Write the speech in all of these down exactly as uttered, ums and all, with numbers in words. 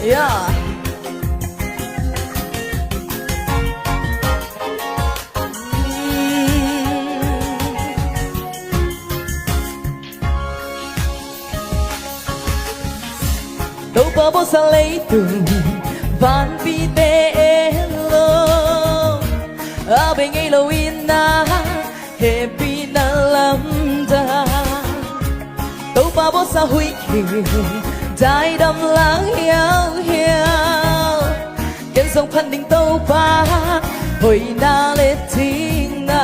Yeah. Topa bawlsa leitung vanpite en lo, a bei ngei lo in a hehpihna lamdang. Topa bawlsa huih khing, daidam lang hiauhiau. Ken zong phan ding Topa hoihna le dikna,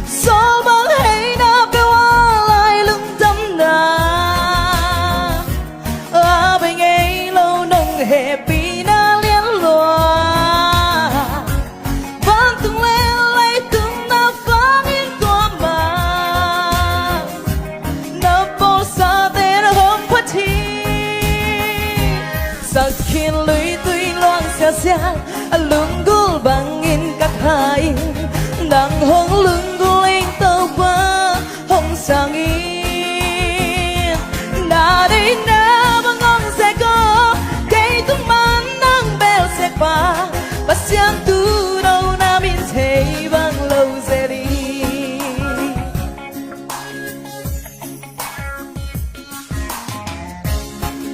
sawlbang heina peuh a lai lungdamna, a bei ngei lo nong hehpihna lianlua. Vantung le leitung na vangin tua mah, na bawlsate na hong phat hi. Sak khin luitui luang siasia, a lunggulh bangin ka kha in, nang hong lunggulh ing Topa hong sang in. Na deihna bang hong sek aw, kei tung man nang belsek pa, Pasian tuuno na min thei bang lo zel hi.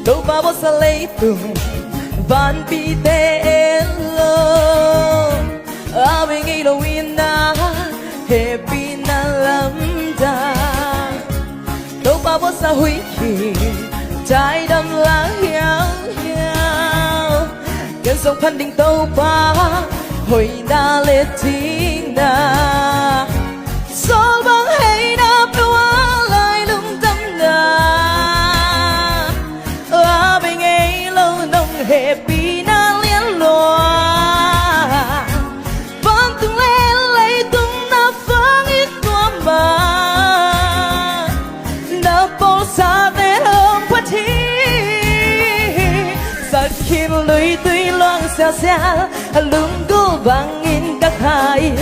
Topa bawlsa leitung vanpite en lo, a bei ngei lo in a hehpihna lamdang. Topa bawlsa huih khing, daidam lang hiauhiau. Ken zong phan ding Topa hoihna le dikna, sawlbang heina peuh a lai lungdamna, a bei ngei lo nong hehpihna lianlua. Vantung le leitung na vangin tua mah, na bawlsate hong phat hi. Sak khin luitui luang siasia, a lunggulh bangin ka kha in,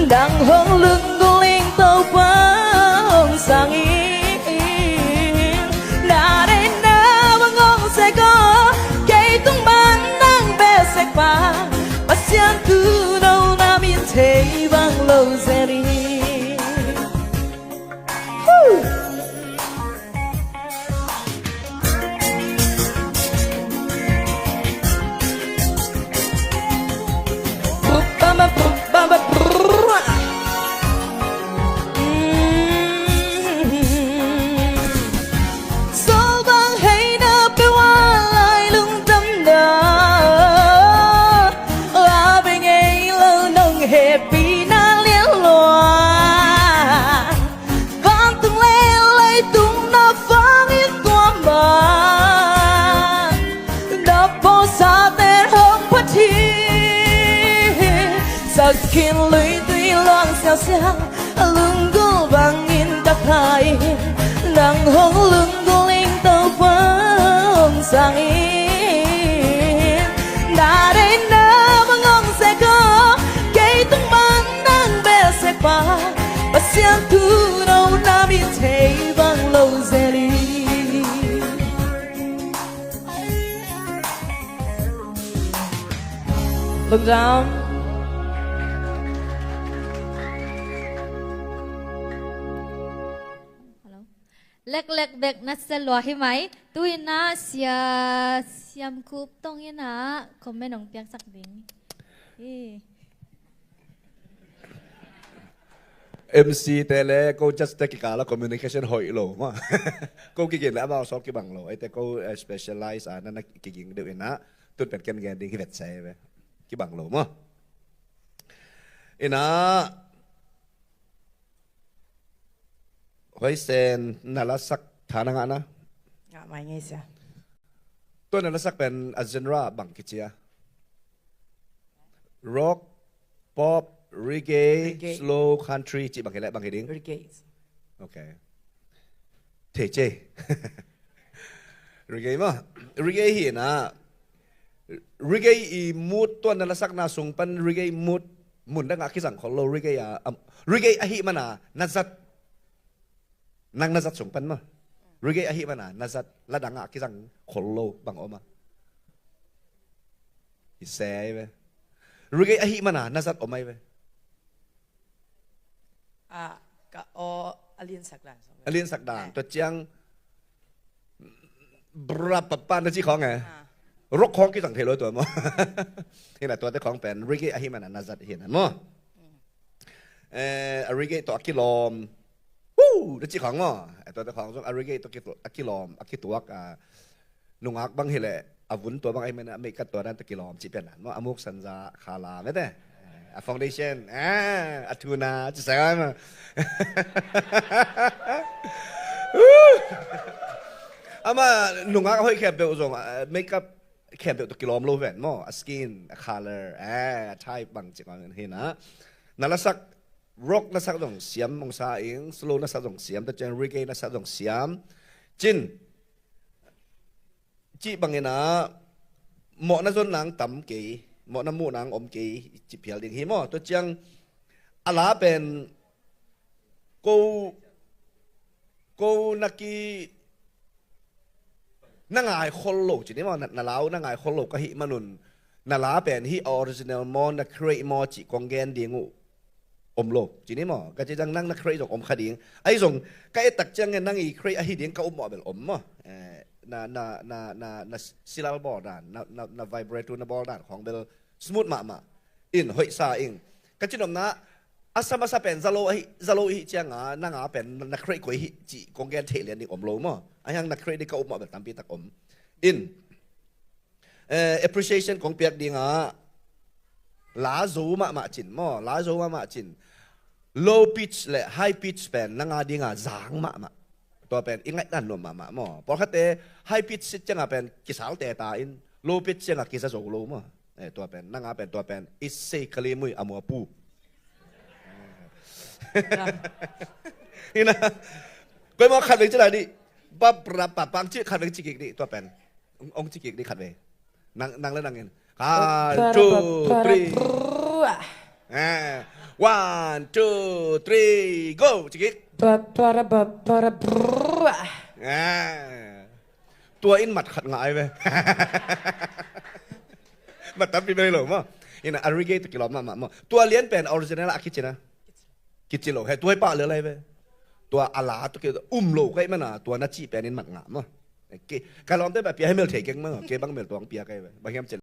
nang hong lunggulh ing Topa hong sang in. Na deihna bang hong sek aw, kei tung man nang belsek pa, Pasian tuuno na min thei bang lo zel hi. Sawlbang heina peuh a lai lungdamna, a bei ngei lo nong hehpihna lianlua. Vantung le leitung na vangin tua mah, na bawlsate hong phat hi. Sak khin luitui luang siasia, a lunggulh bangin ka kha in, nang hong lunggulh ing Topa hong sang in. Na deihna bang hong sek aw, kei tung man nang belsek pa, Pasian tuuno na min thei bang lo zel hi. Look down. Hello. Leklek bek na sia lua hi mai. Tu-in ah Sia Siam Khup Tong in ah comment hong piaksak ding hi. M C te le ko judge te kikal ah communication hoih lo maw. Ko kiging le amau sawk kibang lo. Eite ko, eh, specialize a na na kiging deuh in ah tun pen ken gen ding hi vet sai ve. Kibang lo maw. In ah Hoisen na lasak tha na ngah na? Ngah mai ngei sia. Tua na lasak pen a genre bang kici a? Rock, pop, reggae, reggae, slow, country, cih bang hi leh bang hi ding? Reggae. Ok. Thei cei. Reggae maw. Reggae hi na. Reggae i mood tua na lasakna sung pan reggae mood, mun dang a kizang khol lo reggae a, am, reggae ahi mana na zat, nang na zat sung pan maw. Reggae ahi mana na zat la dang a kizang khol lo bang om a? Hi se ai ve. Reggae ahih mana na zat om ai ve. Ah, ka aw a liansak dan song. A liansak dan. Eh. Tua ciang brap papa na ci khong eh. Ah. Rock khong kizang thei lo tua maw. Hina tuate khong pen reggae ahih mana na zat hina maw. Mm. Eh, a reggae tawh a kilawm. Woo! Na ci khong maw. Eh, tuate khong zong a reggae tawh ki-, a kilawm, a kituak, ah, nungak bang hileh a vun tua bang ahih mana a meikat tua dan tawh kilawm cih pian dan maw. A muk sanza khala mete. A foundation, ah, a thuna ci sang ai maw. Ama nungak a hoih khempeuh zong, ah, makeup khempeuh tawh kilawm lo ven maw. A skin, a color, ah, a type bang ci kong hina. Na lasak, rock na sak zong siam hong sa ing, slow na sak zong siam, tua ciang reggae na sak zong siam. Cin cih bangin ah mawhna zon nang tam kei, mawhna muh nang om kei, cih phial ding hi maw. Tua ciang a la pen ko, ko na ki, na ngai khol lo, ci ni maw, na, na lau na ngai khol lo ka hih manun, na la pen hih a original maw, na create maw, cih kong gen ding uh om lo, ci ni maw? Ka ci ciang nang na create zong om kha ding. Ahi zong, ka et tak ciang nang i create ahi ding ka upmawh bel om maw? Eh, na, na, na, na, na silal bawl dan, na, na, na vibrato na bawl dan khong bel smooth mahmah. In, hoih sa ing. Ka cinopna, a sa masa pen za lo ahi, za lo ihi cianga, nanga pen na create koi hi, ci kong gen theih lian ding om lo maw? Ahi hang na create ding ka upmawh bel tampi tak om. In, eh, appreciation kong piak dingah la zo mahmah cin maw, la zo mahmah cin. Low pitch le high pitch pen nanga dinga zang mahmah. Tua pen i ngaihdan nuam mahmah maw. Pawlkhatte high pitch sit cianga pen kisalte ta in, low pitch cianga kiza zo lo maw. Eh, tua pen, nanga pen, tua pen i sei kali mui a mua pu. Ina, koi maw khat veng ci lai dih. Bap rap bap pang ci khat veng ci kik dih, tua pen. Ong, ong ci kik dih khat ve. Nang, nang le nang in. One, two, three. Eh, one, two, three, go. Ci kik. Eh, tua in mat khat ngah ai ve. Mat tampi bel lo maw. Ina a reggae tawh kilawm mahmah maw. Tua lian pen original a kici na. Kici lo. He tua hi pah lel ai ve. Tua a la tawh ki um lo ka hih mana tua na cih pen in mat ngah maw. Kei, ka lawmte bang pia hi mel thei keng maw. Kei bang mel tuang pia ka hi ve. Bang hiam ci